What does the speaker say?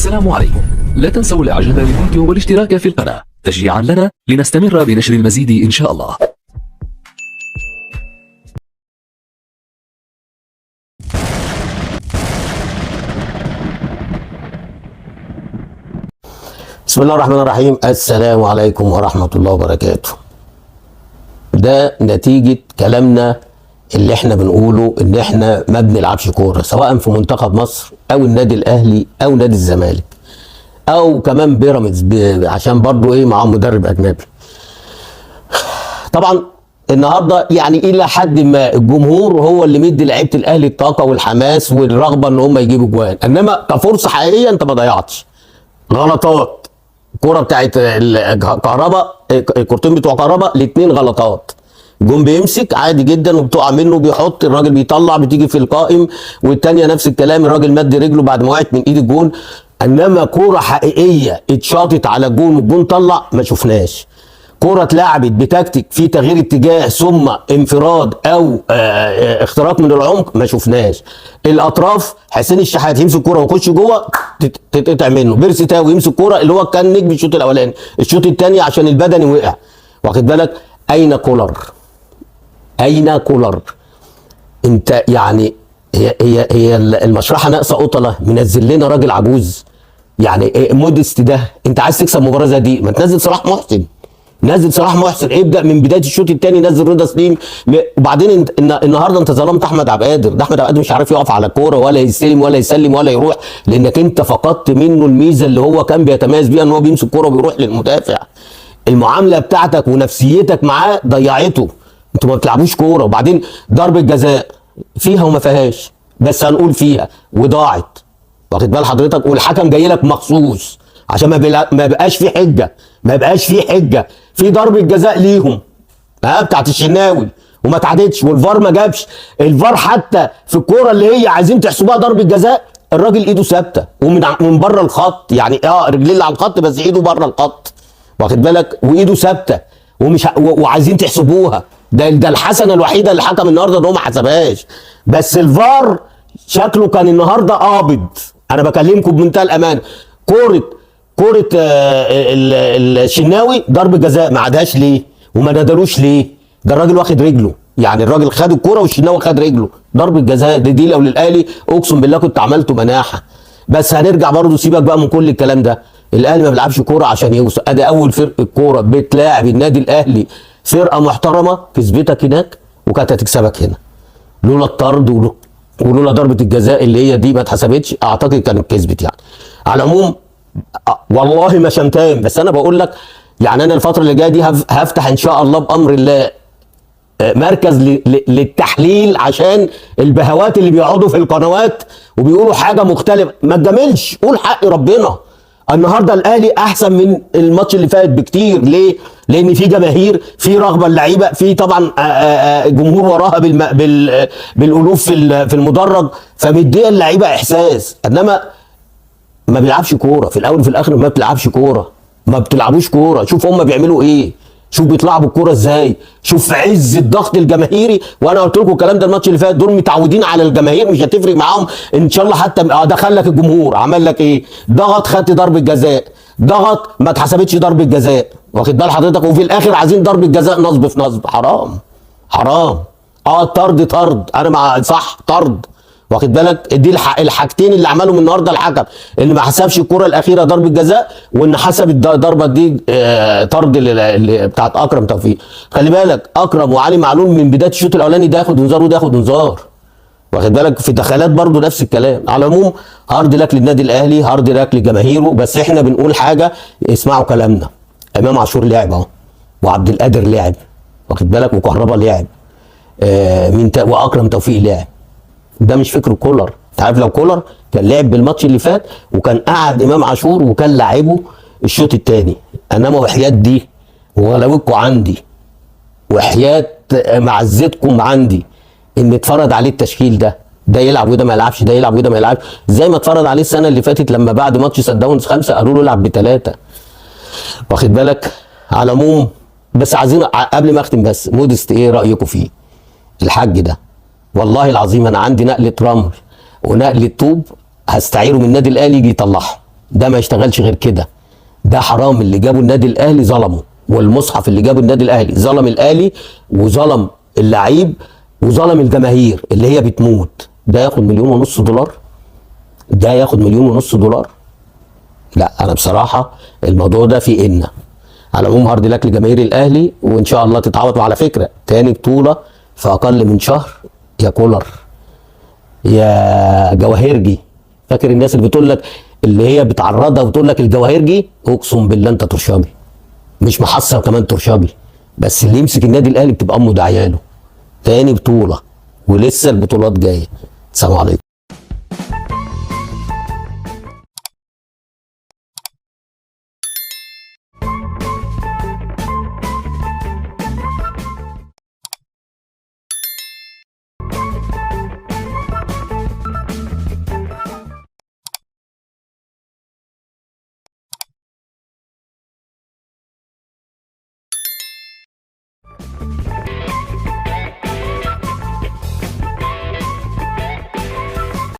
السلام عليكم. لا تنسوا الاعجاب بالفيديو والاشتراك في القناة تشجيعا لنا لنستمر بنشر المزيد ان شاء الله. بسم الله الرحمن الرحيم. السلام عليكم ورحمة الله وبركاته. ده نتيجة كلامنا اللي احنا بنقوله ان احنا ما بنلعبش كورة، سواء في منتخب مصر او النادي الاهلي او نادي الزمالك او كمان بيراميدز، عشان برضو ايه معاهم مدرب اجنبي. طبعا النهارده يعني الى حد ما الجمهور هو اللي مدي لعيبة الاهلي الطاقة والحماس والرغبة ان هم يجيبوا جوان، انما كفرصه حقيقية انت ما ضيعتش. غلطات الكورة بتاعت الكهرباء، الكورتين بتوع كهرباء الاثنين غلطات. جون بيمسك عادي جدا وبتقع منه، بيحط الراجل بيطلع بتيجي في القائم، والثانية نفس الكلام الراجل مد رجله بعد ما وقعت من ايد الجون. انما كورة حقيقية اتشاطت على الجون والجون طلع ما شفناش. كرة اتلعبت بتكتيك في تغيير اتجاه ثم انفراد او اختراق من العمق ما شفناش. الاطراف حسين الشحات يمسك كرة ويخش جوه تتقطع منه، بيرسي تاو يمسك كرة اللي هو كان نجم الشوط الاولاني، الشوط الثاني عشان البدني وقع. واخد بالك؟ اين كولر؟ اين كولر؟ انت يعني هي المشرحه ناقصه قطله، منزل لنا راجل عجوز. يعني إيه مودست ده؟ انت عايز تكسب مباراة زي دي ما تنزل صلاح محسن. نزل صلاح محسن، ابدا من بداية الشوط الثاني نزل رضا سليم. وبعدين انت النهارده انت ظلمت احمد عبد القادر، ده احمد عبد القادر مش عارف يقف على كورة ولا يستلم ولا يسلم ولا يروح، لانك انت فقدت منه الميزة اللي هو كان بيتميز بيها ان هو بيمسك كورة وبيروح للمدافع. المعاملة بتاعتك ونفسيتك معاه ضيعته، انتوا ما بتلعبوش كورة. وبعدين ضربه جزاء فيها وما فيهاش، بس هنقول فيها وضاعت، واخد بال حضرتك؟ والحكم جاي لك مخصوص عشان ما بقاش في حجه، ما بقاش في حجه في ضربه جزاء ليهم بتاعت الشناوي وما اتعادتش، والفار ما جابش الفار حتى في الكورة اللي هي عايزين تحسبوها ضربه جزاء، الراجل ايده ثابتة ومن من بره الخط، يعني رجليه اللي على الخط بس ايده بره الخط، واخد بالك؟ وايده ثابتة ومش وعايزين تحسبوها. ده الحسنة الوحيدة اللي حكم النهارده ان هو ما حسبهاش، بس الفار شكله كان النهارده قابض. انا بكلمكم بمنتهى الامانة، كورة الشناوي ضربه جزاء ما عادهاش ليه وما نادلوش ليه؟ ده الراجل واخد رجله، يعني الراجل خد الكورة والشناوي خد رجله، ضربه جزاء دي لو للاهلي اقسم بالله كنت عملته مناحه. بس هنرجع برضه، سيبك بقى من كل الكلام ده، الاهلي ما بيلعبش كورة عشان يوصل. ادي اول فرقه كورة بتلاعب النادي الاهلي، فرقه محترمه كسبتك هناك وكانت هتكسبك هنا، لولا الطرد ولولا ضربه الجزاء اللي هي دي ما اتحسبتش اعتقد كانت كسبت. يعني على العموم والله ما شمتان، بس انا بقول لك يعني انا الفترة اللي جاية دي هفتح ان شاء الله بامر الله مركز للتحليل عشان البهوات اللي بيقعدوا في القنوات وبيقولوا حاجة مختلفة. ما تجاملش، قول حق ربنا. النهارده الاهلي احسن من الماتش اللي فات بكتير. ليه؟ لان في جماهير، في رغبة اللعيبة، في طبعا جمهور وراها بالالوف في المدرج، فمديه اللعيبة احساس. انما ما بيلعبش كورة في الاول وفي الاخر، ما بتلعبش كورة، ما بتلعبوش كورة. شوف هم بيعملوا ايه، شوف بيطلعوا بالكورة ازاي، شوف في عز الضغط الجماهيري. وانا قلت لكم الكلام ده الماتش اللي فات، دول متعودين على الجماهير، مش هتفرق معاهم ان شاء الله. حتى دخل لك الجمهور عمل لك ايه؟ ضغط، خدت ضربه جزاء، ضغط ما اتحسبتش ضربه جزاء، واخد بال حضرتك؟ وفي الاخر عايزين ضربه جزاء نصب في نصب. حرام، حرام. طرد، طرد، انا مع صح، طرد، واخد بالك؟ دي الحاجتين اللي عملهم النهارده الحكم، اللي ما حسبش الكره الاخيرة ضربه جزاء، وان حسب الضربة دي طرد بتاعت اكرم توفيق. خلي بالك اكرم وعلي معلول من بداية الشوط الاولاني ده ياخد انذار وده ياخد انذار، واخد بالك؟ في دخلات برضو نفس الكلام. على العموم hard luck للنادي الاهلي، hard luck لجماهيره، بس احنا بنقول حاجة، اسمعوا كلامنا. امام عاشور لعب اهو، وعبد القادر لعب، واخد بالك؟ وكهربا لعب، مين واكرم توفيق لعب. ده مش فكر كولر. انت عارف لو كولر كان لعب بالماتش اللي فات وكان قعد امام عاشور وكان لعبه الشوط الثاني. انما وحياة دي وغلاوتكم عندي، وحياة معزتكم عندي، ان اتفرض عليه التشكيل ده، ده يلعب وده ما يلعبش، ده يلعب وده ما يلعبش، زي ما اتفرض عليه السنة اللي فاتت لما بعد ماتش سان داونز 5 قالوا له العب ب3، واخد بالك؟ على العموم بس عايزين قبل ما اختم بس مودست ايه رايكم فيه الحاج ده؟ والله العظيم انا عندي نقله رمل ونقله طوب هستعيره من النادي الاهلي يجي يطلعها. ده ما يشتغلش غير كده. ده حرام اللي جابوا النادي الاهلي ظلمه، والمصحف اللي جابوا النادي الاهلي ظلم الاهلي وظلم اللعيب وظلم الجماهير اللي هي بتموت. ده ياخد 1.5 مليون دولار، ده ياخد 1.5 مليون دولار. لا انا بصراحة الموضوع ده فيه إن. على العموم hard luck لجماهير الاهلي، وان شاء الله تتعوض. وعلى فكرة تاني بطوله في اقل من شهر يا كولر يا جواهرجي. فاكر الناس اللي بتقول لك اللي هي بتعرضها وتقول لك الجواهرجي؟ اقسم بالله انت ترشابي، مش محصل كمان ترشابي، بس اللي يمسك النادي الاهلي بتبقى امه دعياله. تاني بطوله ولسه البطولات جاية. السلام عليكم.